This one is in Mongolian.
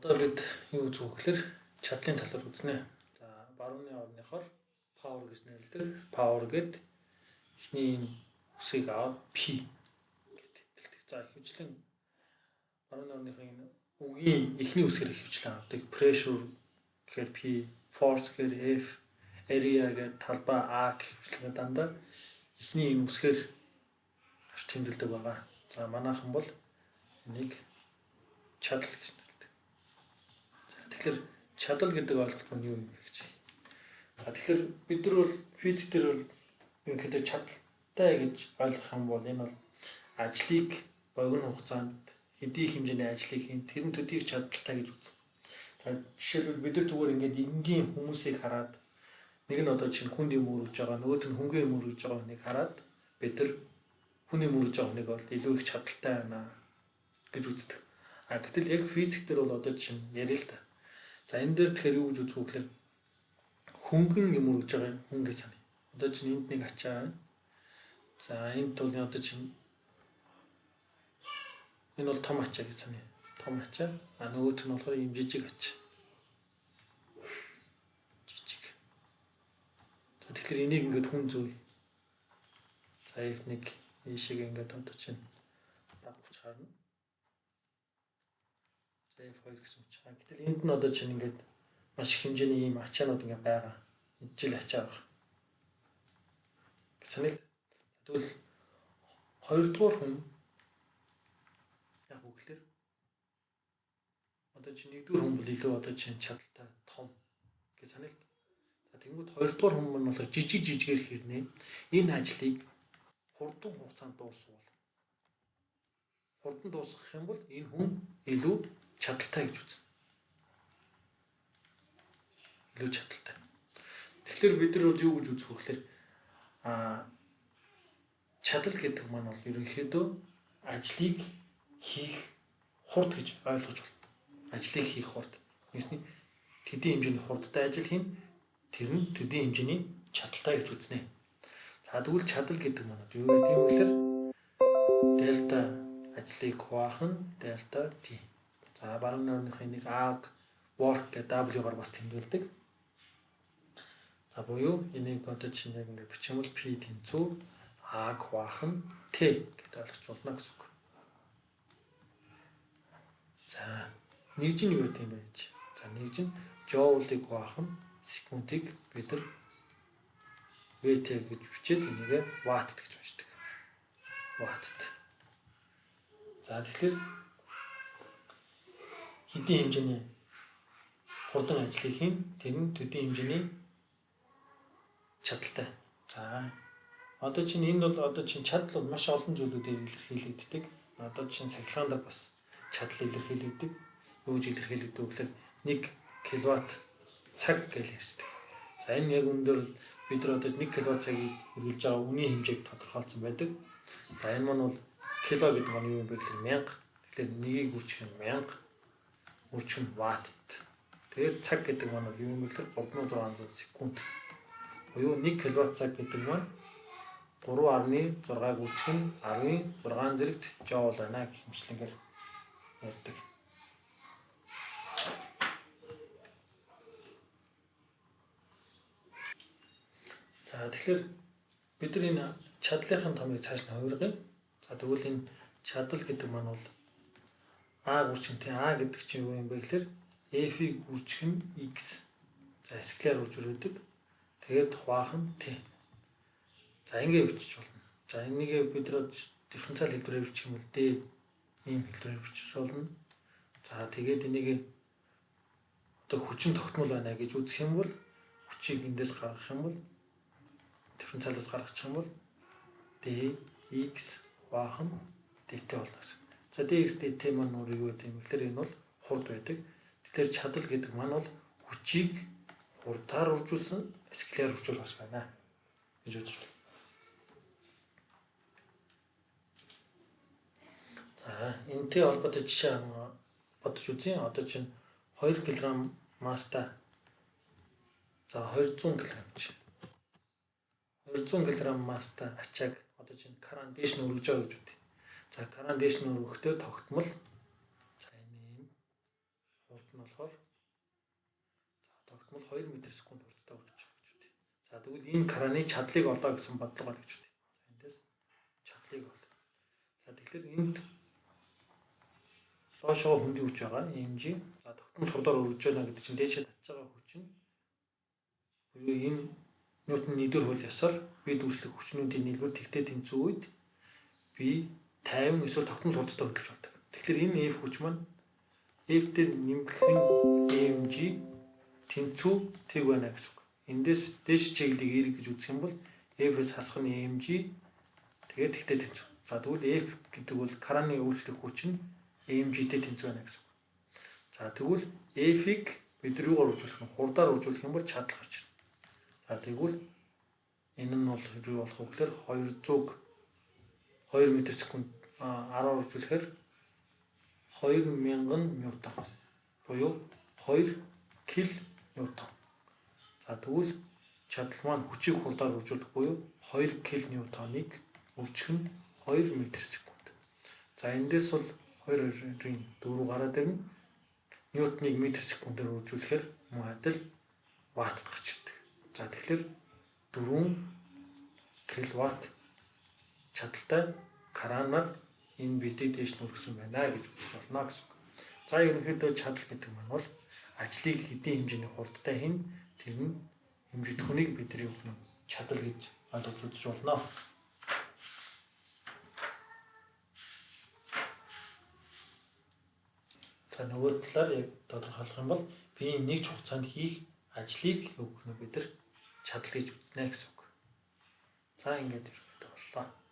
Одоо бид юу үзэх вэ гэхээр чадлын талаар үзнэ. За, барууны орныхоор power гэж нэрлэдэг. Power гэд эхний энэ үсгийг аваад P гэдэг тэмдэглэдэг. За, ихэвчлэн барууны орныхын энэ үгийн эхний үсгээр ихэвчлэн авдаг. Pressure гэхээр P, force гэхээр F, area гэдэг талбай A гэх ихэвчлэн дандаа эхний энэ үсгээр авч тэмдэглэдэг байгаа. За, манайхан бол энийг чадал гэж нэрлэдэг. За, тэгэхээр чадал гэдэг ойлголт нь юу юм бэ гэж. За, тэгэхээр бид нар бол физик дээр бол ерөнхийдөө чадалтай гэж ойлгох юм бол энэ бол ажлыг богино хугацаанд хэдий хэмжээний ажлыг хийн, тэр нь төдийг чадaltaй гэж үзнэ. За, жишээлбэл бид нар зүгээр ингээд энгийн хүмүүсийг хараад нэг нь одоо чинь хүнд юм өргөж байгаа, нөгөөх нь хөнгөн юм өргөж байгаа хүнийг хараад бид нар хүн юм өргөж байгаа хүнийг бол илүү их чадaltaй байна гэж үздэг. А гэтэл яг физик дээр бол одоо чинь яриа л та. За, энэ дээр тэгэхээр юу гэж үзэх вэ гэхээр хөнгөн юм өргөж байгаа хүн гэж саная. Одоо чинь энд нэг ачаа байна. За, энд бол одоо чинь энэ бол том ачаа гэж саная. Том ачаа. А нөгөөх нь болохоор ийм жижиг ачаа. Жижиг. За, тэгэхээр энийг ингээд хүн зөөе. За, F1 ийшээ ингээд одоо чинь даггууч харна. За, F2 гэсэн үг. Гэтэл энд нь одоо чинь ингээд маш их хэмжээний ийм ачаанууд ингээд байгаа. Жил ачаа байгаа. Санал. Тэгвэл хоёрдугаар хүн яг үгээр одоо чинь нэгдүгээр хүн бол илүү одоо чинь чадaltaй том гэж санал. За, тэгэнгүүт хоёрдугаар хүн маань болохоор жижиг жижигээр хэрнээ энэ ажлыг хурдан хугацаанд дуусгавал хурдан дуусгах юм бол энэ хүн илүү чадaltaй гэж үзнэ. Илүү чадaltaй. Тэгэхээр бид нар бол юу гэж үзэх вэ гэхээр чадал гэдэг маань бол ерөнхийдөө ажлыг хийх хурд гэж ойлгож байна. Ажлыг хийх хурд. Юусны төдий хэмжээний хурдтай ажил хийн, тэр нь төдий хэмжээний чадaltaй гэж үзнэ. За, тэгвэл чадал гэдэг маань юу гэдэг юм гэхээр дельта ажлыг хуваах нь дельта T. За, баруун орныхын нэг A work гэдэг W-гаар бас тэмдэглэдэг. За, буюу энийг одоо чинь яг ингээд бичих юм бол P тэнцүү A хуваах нь T гэдээ ойлгож болно гэсэн үг. За, нэгж нь юу гэдэг юм бэ гэж. За, нэгж нь жоулыг хуваах нь секундыг бид нар VT гэж бичээд энийг ватт гэж уншдаг. Ватт. За, тэгэхээр хэдийн хэмжээний хурдан ажлыг хийн, тэр нь төдий хэмжээний чадaltaй. За, одоо чинь энэ бол одоо чинь чадал бол маш олон зүйлүүдээр илэрхийлэгддэг. Одоо чинь цахилгаан дээр бас чадал илэрхийлэгдэг. Юу гэж илэрхийлэгдэг вэ гэхээр 1 киловатт цаг гэж ярьдаг. За, энэ яг өндөр бид нар одоо 1 киловатт цагийг үргэлж байгаа үнийн хэмжээг тодорхойлсон байдаг. За, энэ маань бол кило гэдэг маань юу юм бэ гэхээр 1000. Тэгэхээр нэгийг үрчих нь 1000, үрчих нь ватт. Тэгээд цаг гэдэг маань бол юу юм бэ гэхээр 3600 секунд. Буюу 1 киловатт цаг гэдэг маань 3.6-г үрчих нь 10-ын 6 зэрэгт жоул байна гэх мэтчилэнгээр ярьдаг. За, тэгэхээр бид нар энэ чадлынхын томыг цааш нь хувиргая. За, тэгвэл энэ чадал гэдэг маань бол А үрчих нь А гэдэг чинь юу юм бэ гэхээр F-ийг үрчих нь X. За, скаляр үрж өрөөдөг. Тэгээд хуваах нь T. За, ингэ бичиж болно. За, энийгээ бид нар дифференциал хэлбэрээр бичих юм бол D ийм хэлбэрээр бичиж болно. За, тэгээд энийг одоо хүчин тогтмол байна гэж үзэх юм бол хүчийг эндээс гаргах юм бол дифференциалаас гаргачих юм бол D X хуваах нь dt болно гэсэн. За, dx dt маань өөр юу гэдэг юм бэ гэхээр энэ бол хурд байдаг. Тэгэхээр чадал гэдэг маань бол хүчийг хурдаар үржүүлсэн скаляр хүчээр бас байна гэж үзэж байна. За, энэтэй холбоотой жишээ бодож үзье. Одоо чинь 2 кг масстай, за 200 кг чи 200 кг масстай ачааг одоо чинь кран дээш нь өргөж байгаа гэж үзье. За, кран дээш нь өргөхдөө тогтмол за энэ юм хурд нь болохоор за тогтмол 2 м/секунд хурдтай өргөж байгаа гэж үзье. За тэгвэл энэ краны чадлыг олоо гэсэн бодлого байна гэж үзье. За эндээс чадлыг ол. За тэгэхээр энд доошоо хөндийн хүч байгаа mg. За тогтмол хурдаар өргөж байна гэдэг чинь дээшээ татж байгаа хүч нь буюу энэ Ньютон нэгдүгээр хууль ёсоор бие дүүрслэх хүчнүүдийн нийлбэр тэгтээ тэнцүү үед би 50 эсвэл тогтмол хурдтай хөдөлж болдог. Тэгэхээр энэ F хүч маань F дээр нэмэх нь mg тэнцүү тэг байна гэсэн үг. Эндээс дээш чиглэлийг Y гэж үзэх юм бол F-ээс хасах нь mg тэгээд тэгтээ тэнцүү. За тэгвэл F гэдэг бол краны үйлчлэх хүч нь mg-тэй тэнцүү байна гэсэн үг. За тэгвэл F-ийг бид юугаар үржүүлэх юм? Хурдаар үржүүлэх юм бол чадал гарч ирнэ. За тэгвэл энэ нь бол юу болох вэ гэхээр 200 2 м/секунд 10-аар үржүүлэхээр 2000 ньютон буюу 2 кил ньютон. За тэгвэл чадал маань хүчийг хурдаар үржүүлэх буюу 2 кил ньютоныг үржих нь 2 м/секунд. За эндээс бол 2 2-ын 4 гараад ирнэ. Ньютоныг метр секундээр үржүүлэхээр мөн адил ваттд гарч ирдэг. За тэгэхээр 4 киловатт чадалтай кранаар энэ бидийг дээш нүргэсэн байна гэж үзэж болно гэсэн үг. За ерөнхийдөө чадал гэдэг маань бол ажлыг хэдийн хэмжээний хурдтай хийн тэр нь хэмжигдэхүүнийг бидний өгнө чадал гэж ойлгож үзэж болно. За нөгөө талаар яг тодорхойлох юм бол биеийн нэг хугацаанд хийх ажлыг өгнө бид нар чадал гэж үзнэ гэсэн үг. За ингээд ерөнхийдөө боллоо.